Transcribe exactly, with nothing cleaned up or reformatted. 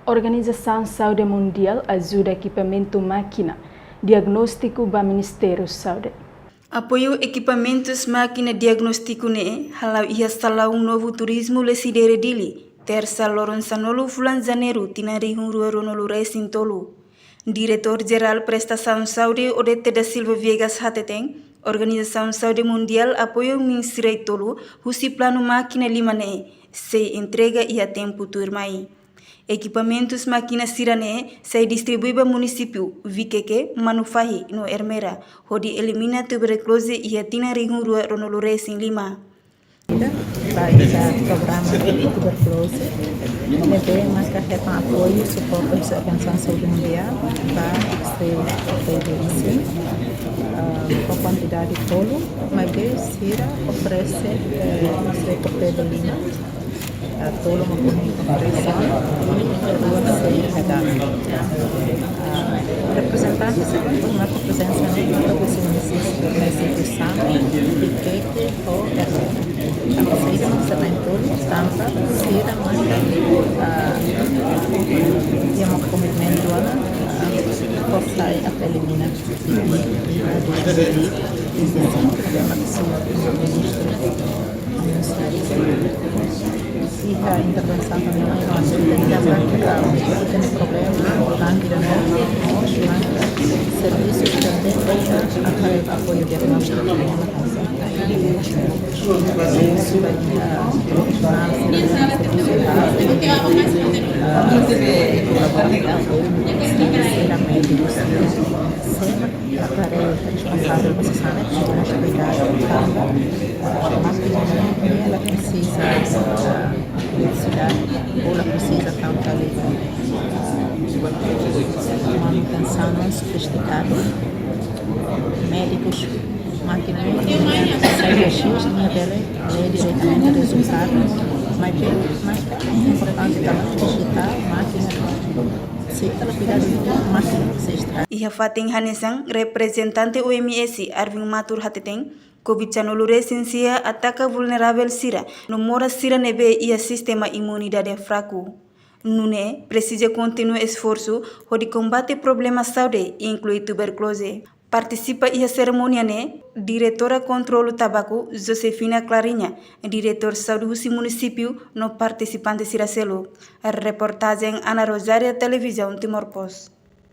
Organizasaun Saúde Mundiál ajuda ekipamentu mákina diagnóstiku ba Ministériu Saúde. Apoiu ekipamentus mákina diagnóstiku ne'e hala'o iha Salaun Novu Turizmu Lecidere, Dili, Tersa, loron sanulu fulan Janeiru, tinan rihun rua ruanulu resin tolu. Diretór Jerál Prestasaun Saúde, Odete da Silva Viegas, hateten, Organizasaun Saúde Mundiál apoiu min sira tolu husi planu mákina lima ne'e sei entrega iha tempu tuirmai. Ekipamentus mákina sira-ne'e sei distribui ba munisípiu Viqueque, Manufahi no Ermera, hodi elimina tuberkuloze iha tinan rihun rua ruanulu resin lima. Ba iha programa tuberkuloze, ne'ebé maka hetan apoiu suportu husi Organizasaun Saúde Mundiál ba T B I C. Ah, ho kuantidade tolu, maibé sira oferese, eh, sira oferese lima, ah, tolu mak oferese, rua sei hetan. Ah, reprezentante sira mak prezensa iha munisípiu, munisípiu Same, Viqueque ho Ermera. Tanba saida mak sira na'in-tolu, tanba sira maka, ah, iha mak komitmentu ona, ah, fó sai atu elimina. Iha intervensaun também, mas tem que dar para o problema, tanto de nós, mas serviço também, apoiu diagnóstiku. Aparellu responsavel ba sasán, mas kuidadu, tanba, ah, mákina ne'e ela presiza, ah, eletrisidade, ou ela presiza tantu ali, manutensaun sofistikadu. Médikus, mákina ne'e, sai X, ne'e bele lee diretamente rezultadu, mas, mas importante tanba digitál, mákina, se ela kuidadu, mákina sei estraga. Iha fatin hanesan, reprezentante O M S, Arvin Matur, hateten, Covid sanulu resin sia ataka vulneravel sira no moras sira ne'ebé iha sistema imunidade fraku. Nune'e, presiza kontinua esforsu hodi kombate problema saúde, inklui tuberkuloze. Partisipa iha serimónia ne'e, Diretora Kontrolu Tabaku, Josefina Clarinha, Diretór Saúde husi munisípiu no partisipante sira seluk. Reportajen Ana Rosária, Televizaun Timor Post.